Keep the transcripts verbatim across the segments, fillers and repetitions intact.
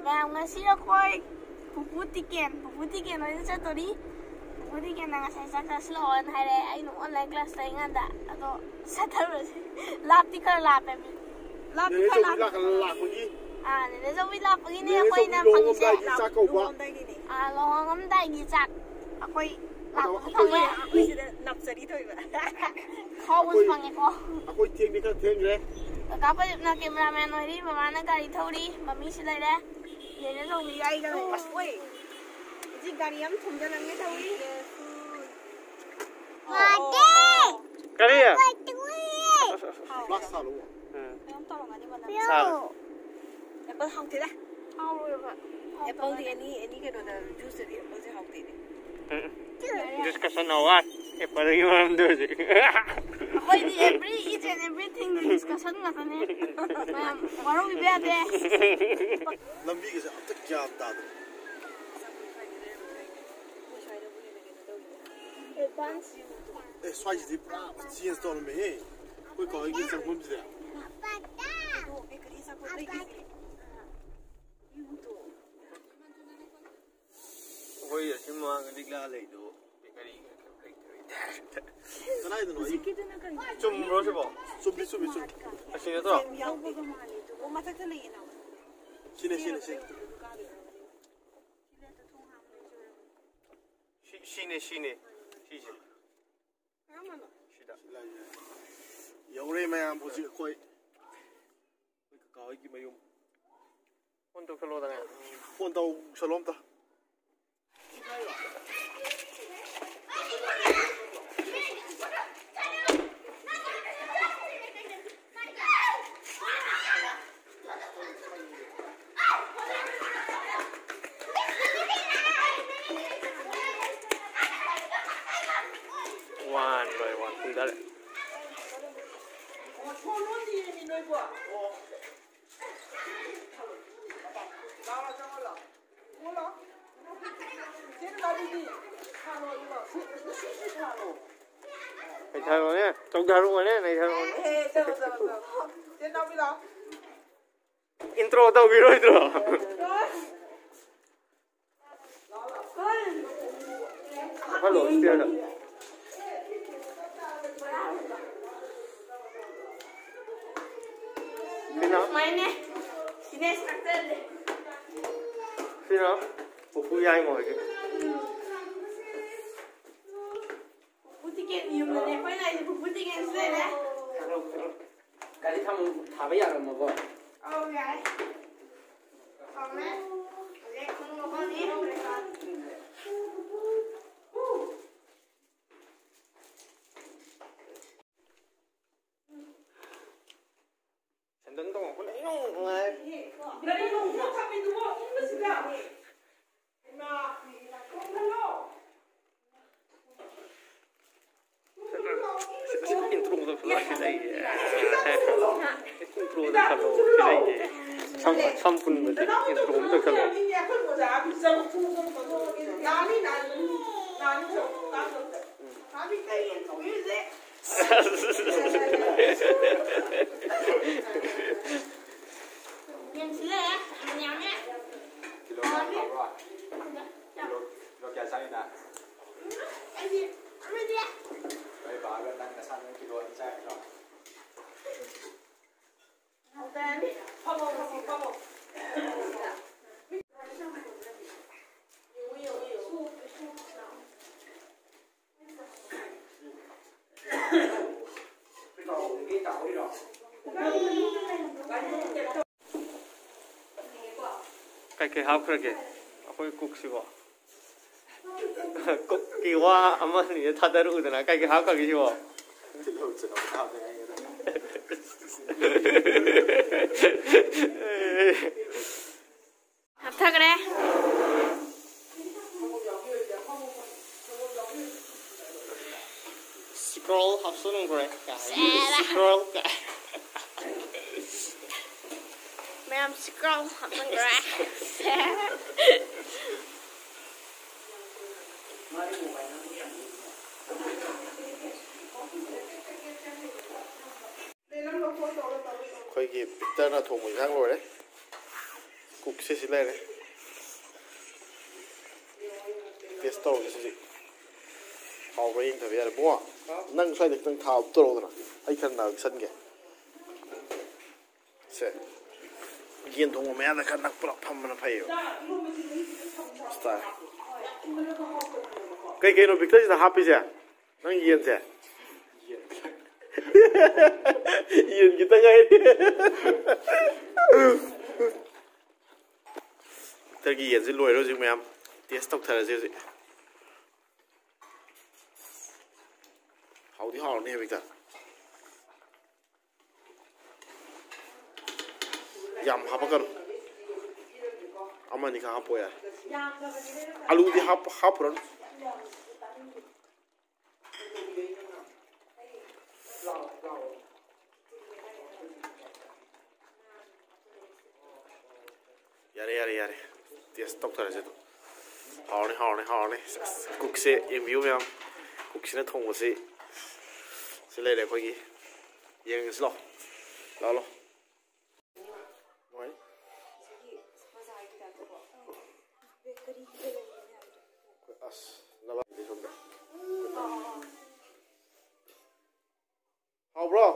ꯃꯌꯥꯝ, ꯉꯁꯤ ꯑꯩꯈꯣꯏ ꯄꯨꯄꯨ ꯇꯤꯀꯦꯟ, ꯄꯨꯄꯨ ꯇꯤꯀꯦꯟ ꯍꯣꯏꯗ ꯆꯠꯇꯣꯔꯤ꯫ ꯄꯨꯄꯨ ꯇꯤꯀꯦꯟꯅ ꯉꯁꯥꯏ ꯆꯥꯛ ꯆꯥꯁꯤꯜꯂꯛꯑꯣꯅ ꯍꯥꯏꯔꯛꯑꯦ, ꯑꯩꯅ ꯑꯣꯟꯂꯥꯏꯟ ꯀ꯭ꯂꯥꯁ ꯂꯩꯉꯥꯟꯗ꯫ ꯑꯗꯣ ꯆꯠꯊꯔꯨꯔꯁꯤ꯫ ꯂꯥꯞꯇꯤ ꯈꯔ ꯂꯥꯞꯄꯦ ꯃꯤ꯫ ꯂꯥꯞꯇꯤ ꯅꯦꯅꯦ ꯈꯔ ꯆꯧꯕꯤ ꯂꯥꯞꯄꯦ꯫ ꯂꯥꯛꯄꯒꯤ꯫ ꯑꯥ, ꯅꯦꯅꯦ ꯆꯧꯕꯤ ꯂꯥꯛꯄꯒꯤꯅꯦ ꯅꯦꯅꯦ ꯑꯩꯈꯣꯏꯅ ꯆꯧꯕꯤ ꯐꯪꯉꯤꯁꯦ꯫ ꯂꯨꯍꯣꯡꯉꯝꯗꯥꯏꯒꯤ ꯆꯥꯛ ꯀꯧꯕ꯫ ꯂꯨꯍꯣꯡꯉꯝꯗꯥꯏꯒꯤꯅꯦ꯫ ꯑꯥ, ꯂꯨꯍꯣꯡꯉꯝꯗꯥꯏꯒꯤ ꯆꯥꯛ꯫ ꯑꯩꯈꯣꯏ ꯑꯗꯣ ꯂꯥꯛꯄ ꯑꯩꯈꯣꯏ ꯐꯪꯉꯦ꯫ ꯑꯩꯈꯣꯏ ꯁꯤꯗ ꯅꯞꯆꯔꯤ ꯇꯧꯔꯤꯕ꯫ ꯍꯥꯎꯕꯁꯨ ꯑꯩꯈꯣꯏ ꯐꯪꯉꯦꯀꯣ꯫ ꯑꯩꯈꯣꯏ ꯊꯦꯡꯗꯤ ꯈꯔ ꯊꯦꯡꯈ꯭ꯔꯦ꯫ ꯀꯀꯥ ꯄ꯭ꯔꯗꯤꯞꯅ ꯀꯦꯃꯦꯔꯥꯃꯦꯟ ꯑꯣꯏꯔꯤ, ꯕꯕꯥꯅ ꯒꯥꯔꯤ ꯊꯧꯔꯤ, ꯃꯝꯃꯤꯁꯨ ꯂꯩꯔꯦ꯫ ꯅꯦꯅꯦ ꯆꯧꯕꯤꯒ ꯑꯩꯒ ꯂꯩꯔꯦ꯫ ꯑꯁ, ꯑꯣꯏ꯫ ꯍꯧꯖꯤꯛ ꯒꯥꯔꯤ ꯑꯃ ꯊꯣꯝꯖꯤꯜꯂꯝꯒꯦ ꯇꯧꯔꯤ꯫ ꯀꯔꯤ? ꯐ꯭ꯂꯥꯁ ꯁꯥꯜꯂꯣ꯫ ꯎꯝ꯫ ꯀꯩꯅꯣꯝ ꯇꯧꯔꯝꯒꯅꯤ ꯃꯅꯝ꯫ ꯁꯥꯜꯂꯣ꯫ ꯑꯦꯄꯜ ꯍꯥꯎꯇꯦꯗ꯫ ꯍꯥꯎꯔꯣꯏꯕ꯫ ꯑꯦꯄꯜꯗꯤ ꯑꯦꯅꯤ, ꯑꯦꯅꯤ ꯀꯩꯅꯣꯗ ꯖꯨꯁꯇꯗꯤ ꯑꯦꯄꯜꯁꯦ ꯍꯥꯎꯇꯦꯅꯦ꯫ ꯎꯝ꯫ ꯗꯤꯁꯀꯁꯟ ꯑꯋꯥꯔ꯫ ꯑꯦꯄꯜꯒꯤ ꯃꯔꯝꯗ ꯍꯧꯖꯤꯛ꯫ ꯑꯩꯈꯣꯏꯗꯤ every, each and everything discussion ꯉꯥꯛꯇꯅꯦ꯫ ꯃꯌꯥꯝ ꯋꯥꯔꯧꯕꯤꯕ ꯌꯥꯗꯦ꯫ ꯂꯝꯕꯤꯒꯁꯦ ꯑꯝꯇ ꯒ꯭ꯌꯥꯟ ꯇꯥꯗ꯭ꯔꯦ꯫ ꯑꯦ, ꯁ꯭ꯋꯥꯏꯁꯤꯗꯤ ꯄꯨꯔꯥ ꯆꯦꯟꯖ ꯇꯧꯔꯝꯃꯦꯍꯦ꯫ ꯑꯩꯈꯣꯏ ꯀꯥꯍꯣꯏꯒꯤ ꯆꯪꯐꯝꯁꯤꯗ꯫ ꯑꯩꯈꯣꯏ ꯑꯁꯤ ꯃꯃꯥꯡꯗ ꯂꯤꯛꯂꯥ ꯂꯩꯗꯣ ꯕꯦꯀꯔꯤ ꯂꯩꯇꯕꯩ ꯇꯥꯏꯞꯇ꯫ ꯀꯗꯥꯏꯗꯅꯣ ꯑꯩ? ꯆꯨꯝꯕ꯭ꯔꯣ ꯁꯤꯕꯣ? ꯆꯨꯝꯃꯤ, ꯆꯨꯝꯃꯤ, ꯆꯨꯝꯃꯤ꯫ ꯑꯁꯤ ꯅꯠꯇ꯭ꯔꯣ? ꯌꯥꯎꯕꯒ ꯃꯥꯜꯂꯦ ꯑꯗꯨꯒ ꯃꯊꯛꯇ ꯂꯩꯌꯦꯅ꯫ ꯁꯤꯅꯦ, ꯁꯤꯅꯦ, ꯁꯤꯅꯦ꯫ ꯁꯤ, ꯁꯤꯅꯦ, ꯁꯤꯅꯦ꯫ ꯁꯤꯁꯦ꯫ ꯁꯤꯗ꯫ ꯌꯧꯔꯦ ꯃꯌꯥꯝ, ꯍꯧꯖꯤꯛ ꯑꯩꯈꯣꯏ, ꯑꯩꯈꯣꯏ ꯀꯀꯥ ꯍꯣꯏꯒꯤ ꯃꯌꯨꯝ꯫ ꯐꯣꯟ ꯇꯧꯁꯜꯂꯣꯗꯅ꯫ ꯐꯣꯟ ꯇꯧꯁꯜꯂꯣ ꯑꯝꯇ꯫ One by one. ꯄꯨꯡ ꯇꯔꯦꯠ꯫ ꯅꯩꯊꯔꯣꯅꯦ, ꯇꯧꯊꯔꯛꯑꯣꯅꯦ, ꯅꯩꯊꯔꯛꯑꯣꯅꯦ꯫ ꯑꯦ, ꯆꯠꯂꯣ, ꯆꯠꯂꯣ, ꯆꯠꯂꯣ꯫ ꯆꯦ ꯅꯥꯎꯕꯤ ꯂꯥꯛꯑꯣ꯫ Intro ꯇꯧꯕꯤꯔꯣꯏꯗ꯭ꯔꯣ? ꯍꯜꯂꯣ, ꯁ꯭ꯇꯤꯌꯔꯗ꯫ ꯁꯤꯅ? ꯁꯨꯃꯥꯏꯅ꯫ ꯁꯤꯅ ꯁꯤꯅ ꯄꯨꯄꯨ ꯌꯥꯏꯃ ꯍꯣꯏꯒꯤ꯫ ꯄꯨꯄꯨ ꯇꯤꯀꯦꯠ ꯌꯨꯝꯗꯅꯦ ꯑꯩꯈꯣꯏꯅ ꯍꯥꯏꯁꯦ, ꯄꯨꯄꯨ ꯇꯤꯀꯦꯠꯁꯨ ꯂꯩꯔꯦ꯫ ꯒꯥꯔꯤ ꯊꯝ-, ꯊꯥꯕ ꯌꯥꯔꯝꯃꯕꯣ? ꯑꯧ, ꯌꯥꯔꯦ꯫ ꯊꯝꯃꯦ꯫ ꯍꯧꯖꯤꯛ ꯈꯣꯡꯎꯞ ꯂꯧꯊꯣꯛꯑꯅꯤ꯫ ꯁꯦꯟꯗꯟ ꯇꯣꯡꯉꯛꯄꯅ ꯏꯅꯨꯡ ꯅꯨꯡꯉꯥꯏ꯫ ꯒꯥꯔꯤ ꯃꯅꯨꯡꯗ ꯊꯝꯃꯤꯗꯨꯕꯨ ꯏꯪꯕꯁꯤꯗ꯫ ꯍꯩꯃꯥ, ꯊꯣꯡ ꯊꯜꯂꯣ꯫ ꯑꯁ, ꯏꯟꯇ꯭ꯔꯣꯗ ꯐꯖꯅ ꯁꯤꯗꯩꯌꯦ꯫ ꯏꯟꯇ꯭ꯔꯣꯗ ꯈꯜꯂꯣ, ꯁꯤꯗꯩꯌꯦ꯫ ꯁꯝ, ꯁꯝ ꯄꯨꯟꯕꯁꯦ ꯏꯟꯇ꯭ꯔꯣ ꯑꯝꯇ ꯈꯜꯂꯣ꯫ ꯅꯥꯅꯤ, ꯅꯥꯅꯤ, ꯅꯥꯅꯤ, ꯅꯥꯅꯤ, ꯀꯩ ꯌꯦꯟ ꯊꯣꯡꯉꯤꯁꯦ? ꯌꯦꯡꯁꯤꯜꯂꯦ, ꯌꯥꯝ ꯌꯥꯝꯃꯦ꯫ ꯀꯤꯂꯣ ꯀꯌꯥ ꯂꯧꯕ꯭ꯔꯣ? ꯀꯤꯂꯣ, ꯀꯤꯂꯣ ꯀꯌꯥ ꯆꯥꯔꯤꯅꯣ? ꯑꯩꯗꯤ, ꯑꯩꯗꯤ꯫ ꯅꯣꯏ ꯕꯥꯒ ꯅꯪ ꯅꯁꯥ ꯅꯪ ꯀꯤꯂꯣ ꯑꯅꯤ ꯆꯥꯏ ꯍꯥꯏꯔꯣ? ꯍꯥꯎꯊꯔꯅꯤ꯫ ꯐꯝꯃꯣ, ꯐꯝꯃꯣ, ꯐꯝꯃꯣ꯫ ꯌꯦꯡꯉꯨ, ꯌꯦꯡꯉꯨ, ꯌꯦꯡꯉꯨ꯫ ꯀꯩꯀꯩ ꯍꯥꯞꯈ꯭ꯔꯒꯦ ꯑꯩꯈꯣꯏ ꯀꯨꯛꯁꯤꯕꯣ? ꯀꯨꯛꯀꯤ ꯋꯥ ꯑꯃ ꯑꯅꯤꯗ ꯊꯥꯗꯔꯛꯎꯗꯅ, ꯀꯩꯀꯩ ꯍꯥꯞꯈ꯭ꯔꯒꯦ ꯁꯤꯕꯣ? ꯇꯤꯜꯍꯧ ꯆꯅꯝ ꯍꯥꯞꯄꯦ ꯍꯥꯏꯒꯗ꯭ꯔꯥ? ꯍꯥꯞꯊꯈ꯭ꯔꯦ꯫ Scroll ꯍꯥꯞꯆꯤꯟꯈ꯭ꯔꯦ꯫ ꯁꯦꯔꯥ꯫ Scroll꯫ ꯃꯌꯥꯝ scroll ꯍꯥꯞꯆꯤꯟꯈ꯭ꯔꯦ꯫ ꯑꯩꯈꯣꯏꯒꯤ ꯄꯤꯇꯔꯅ ꯊꯣꯡꯕ ꯏꯟꯁꯥꯡ ꯂꯣꯏꯔꯦ꯫ ꯀꯨꯛꯁꯦ ꯁꯤ ꯂꯩꯔꯦ꯫ ꯇꯦꯁ ꯇꯧꯔꯒꯦ ꯁꯤꯁꯦ꯫ ꯍꯥꯎꯕ꯭ꯔꯥ ꯌꯦꯡꯊꯕ ꯌꯥꯔꯦ꯫ ꯕꯨꯡꯉꯣ, ꯅꯪ ꯁ꯭ꯋꯥꯏꯗ ꯈꯤꯇꯪ ꯊꯥꯕ ꯇꯧꯔꯛꯎꯗꯅ꯫ ꯑꯩ ꯈꯔ ꯅꯛꯁꯟꯒꯦ꯫ ꯁꯦ꯫ ꯌꯦꯟ ꯊꯣꯡꯕ ꯃꯌꯥꯗ ꯈꯔ ꯅꯛꯄ ꯐꯝꯕꯅ ꯐꯩꯌꯦꯕ꯫ ꯁ꯭ꯇꯥꯏꯜ꯫ ꯀꯩ ꯀꯩꯅꯣ ꯕꯤꯛꯇꯔꯁꯤꯗ ꯍꯥꯞꯄꯤꯁꯦ? ꯅꯪ ꯌꯦꯟꯁꯦ? ꯌꯦꯟ ꯈꯤꯇꯪ ꯉꯥꯏꯔꯦ꯫ ꯕꯤꯛꯇꯔꯒꯤ ꯌꯦꯟꯁꯦ ꯂꯣꯏꯔꯦ ꯍꯧꯖꯤꯛ ꯃꯌꯥꯝ꯫ ꯇꯦꯁ ꯇꯧꯊꯔꯁꯦ ꯍꯧꯖꯤꯛ꯫ ꯍꯥꯎꯗꯤ ꯍꯥꯎꯔꯅꯤ ꯕꯤꯛꯇꯔ꯫ ꯌꯥꯝ ꯍꯥꯞꯄꯛꯀꯅꯨ꯫ ꯑꯃꯅꯤ ꯈꯛ ꯍꯥꯞꯄꯣ ꯌꯥꯔꯦ꯫ ꯑꯂꯨꯗꯤ ꯍꯥꯞ-, ꯍꯥꯞꯄꯨꯔꯅꯨ꯫ ꯌꯥꯔꯦ, ꯌꯥꯔꯦ, ꯌꯥꯔꯦ꯫ ꯇꯦꯁ ꯇꯧꯊꯔꯁꯦ ꯑꯗꯨꯝ꯫ ꯍꯥꯎꯔꯅꯤ, ꯍꯥꯎꯔꯅꯤ, ꯍꯥꯎꯔꯅꯤ꯫ ꯑꯁ, ꯀꯨꯛꯁꯦ ꯌꯦꯡꯕꯤꯌꯨ ꯃꯌꯥꯝ꯫ ꯀꯨꯛꯁꯤꯅ ꯊꯣꯡꯕꯁꯤ ꯁꯤ ꯂꯩꯔꯦ ꯑꯩꯈꯣꯏꯒꯤ꯫ ꯌꯦꯡꯉꯁꯤ ꯂꯥꯎ꯫ ꯂꯥꯎ, ꯂꯥꯎ꯫ ꯅꯨꯡꯉꯥꯏ꯫ ꯑꯁ, ꯅꯕꯥ ꯁꯣꯝꯗ꯫ ꯍꯥꯎꯕ꯭ꯔꯣ?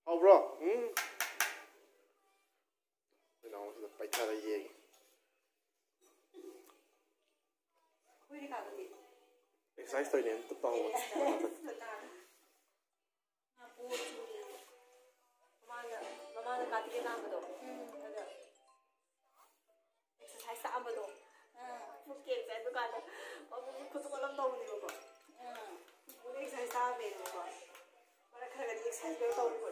ꯍꯥꯎꯕ꯭ꯔꯣ? ꯎꯝ꯫ ꯑꯩꯈꯣꯏ ꯅꯥꯎꯁꯤꯗ ꯄꯩꯊꯔ ꯌꯦꯡꯉꯤ꯫ ꯑꯦꯛꯁꯔꯁꯥꯏꯁ ꯇꯧꯔꯤꯅꯦ, ꯑꯝꯇ ꯇꯧꯍꯧꯕꯅꯦ꯫ ꯃꯃꯥꯡꯗ, ꯃꯃꯥꯡꯗ ꯀꯥꯇꯤꯒ ꯂꯥꯡꯕꯗꯣ꯫ ꯑꯗ ꯑꯦꯛꯁꯔꯁꯥꯏꯁ ꯇꯥꯛꯑꯝꯕꯗꯣ꯫ ꯕꯨꯠ ꯀꯦꯝ ꯆꯠꯄ ꯀꯥꯟꯗ ꯃꯕꯨꯛꯁꯦ ꯈꯨꯠꯁꯨ ꯈꯣꯠꯂꯝ ꯇꯧꯕꯅꯦꯕꯀꯣ꯫ ꯕꯨꯠ ꯑꯦꯛꯁꯔꯁꯥꯏꯁ ꯇꯥꯛꯑꯝꯃꯦꯕꯀꯣ꯫ ꯃꯔꯛ ꯈꯔꯒꯗꯤ ꯑꯦꯛꯁꯔꯁꯥꯏꯁ ꯇꯧꯔꯤꯕꯣ꯫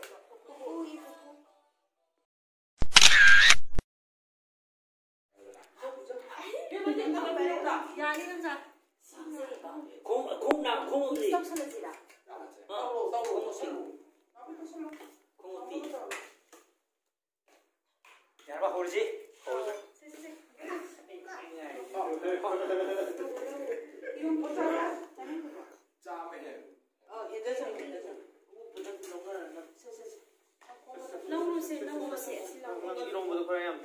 ꯌꯥꯅꯤ, ꯏꯗꯣꯝꯆꯥ꯫ ꯈꯣꯡ, ꯈꯣꯡ ꯅꯥ-, ꯈꯣꯡ ꯎꯠꯂꯤ꯫ ꯇꯧꯁꯜꯂꯁꯤꯔꯥ? ꯑꯥ, ꯈꯣꯡ ꯎꯠꯂꯤ꯫ ꯈꯣꯡ ꯎꯠꯂꯤ꯫ ꯌꯥꯔꯕ? ꯍꯧꯔꯁꯤ꯫ ꯍꯧꯔꯁꯤ꯫ ꯁꯦ, ꯁꯦ, ꯁꯦ꯫ ꯏꯔꯣꯝꯕ ꯆꯥꯔ ꯆꯥꯅꯤꯡꯕ꯭ꯔꯣ? ꯆꯥꯕ ꯍꯦꯟ꯫ ꯑ, ꯍꯦꯟꯖꯜꯂꯣ, ꯍꯦꯟꯖꯜꯂꯣ꯫ ꯑꯉꯧꯕꯗ ꯂꯧꯅꯔꯒ꯫ ꯁꯦ, ꯁꯦ, ꯁꯦ꯫ ꯂꯧꯔꯨꯁꯦ, ꯂꯧꯔꯨꯁꯦ, ꯑꯁꯤ ꯂꯧꯔꯨꯁꯦ꯫ ꯏꯔꯣꯝꯕꯗꯣ ꯈꯔ ꯌꯥꯝ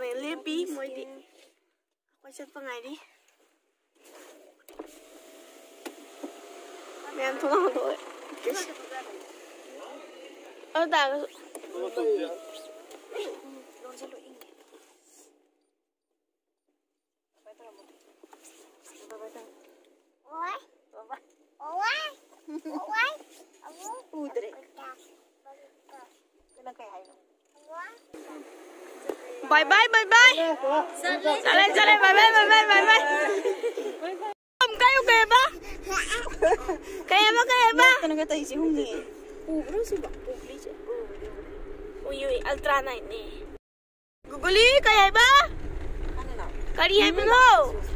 ꯂꯦꯞꯄꯤ ꯃꯣꯏꯗꯤ꯫ ꯑꯩꯈꯣꯏ ꯆꯠꯄ ꯉꯥꯏꯔꯤ꯫ ꯃꯌꯥꯝ ꯊꯣꯡ ꯍꯥꯡꯗꯣꯛꯑꯦ꯫ ꯑꯗꯨ ꯇꯥꯔꯒꯁꯨ꯫ ꯎꯗ꯭ꯔꯦ꯫ ꯕꯥꯏ ꯕꯥꯏ, ꯕꯥꯏ ꯕꯥꯏ꯫ ꯆꯠꯂꯦ, ꯆꯠꯂꯦ, ꯕꯥꯏ ꯕꯥꯏ, ꯕꯥꯏ ꯕꯥꯏ, ꯕꯥꯏ ꯕꯥꯏ꯫ ꯀꯥꯏꯌꯨ, ꯀꯩꯕ? ꯀꯩꯕ, ꯀꯩꯕ? ꯀꯩꯅꯣꯒ ꯇꯧꯔꯤꯁꯦ ꯍꯨꯝꯅꯤ꯫ ꯎꯕ꯭ꯔꯣ ꯁꯤꯕꯣ? ꯎꯕ꯭ꯔꯤꯁꯦ? ꯎꯏ, ꯎꯏ, ꯑꯜꯇ꯭ꯔꯥ ꯅꯥꯏꯠꯅꯦ꯫ ꯒꯨꯒꯨꯂꯤ, ꯀꯩ ꯍꯥꯏꯕ? ꯀꯔꯤ ꯍꯥꯏꯕꯅꯣ?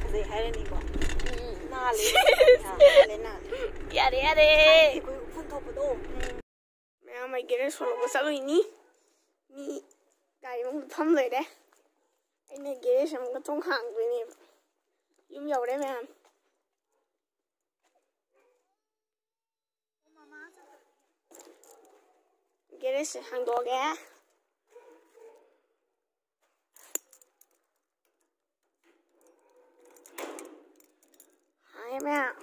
ꯐꯖꯩ ꯍꯥꯏꯔꯅꯤꯀꯣ꯫ ꯅꯥꯜꯂꯦ, ꯅꯥꯜꯂꯦ, ꯅꯥꯜꯂꯦ꯫ ꯌꯥꯔꯦ, ꯌꯥꯔꯦ꯫ ꯑꯩꯈꯣꯏ ꯎꯐꯨꯟ ꯊꯣꯛꯄꯗꯣ꯫ ꯃꯌꯥꯝ ꯑꯩ ꯒꯦꯔꯦꯖ ꯍꯣꯜꯂꯨꯕ ꯆꯠꯂꯨꯏꯅꯤ꯫ ꯃꯤ ꯒꯥꯔꯤ ꯃꯅꯨꯡꯗ ꯐꯝ ꯂꯩꯔꯦ꯫ ꯑꯩꯅ ꯒꯦꯔꯦꯖ ꯑꯃꯨꯛꯀ ꯊꯣꯡ ꯍꯥꯡꯗꯣꯏꯅꯦꯕ꯫ ꯌꯨꯝ ꯌꯧꯔꯦ ꯃꯌꯥꯝ꯫ ꯒꯦꯔꯦꯖꯁꯦ ꯍꯥꯡꯗꯣꯛꯑꯒꯦ꯫ ꯍꯥꯡꯉꯦ ꯃꯌꯥꯝ꯫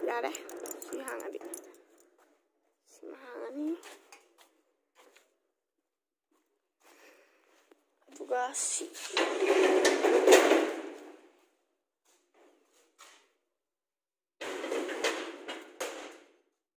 ꯌꯥꯔꯦ꯫ ꯁꯤ ꯍꯥꯡꯉꯗꯤ꯫ ꯁꯤꯃ ꯍꯥꯡꯉꯅꯤ꯫ ꯑꯗꯨꯒ ꯁꯤ꯫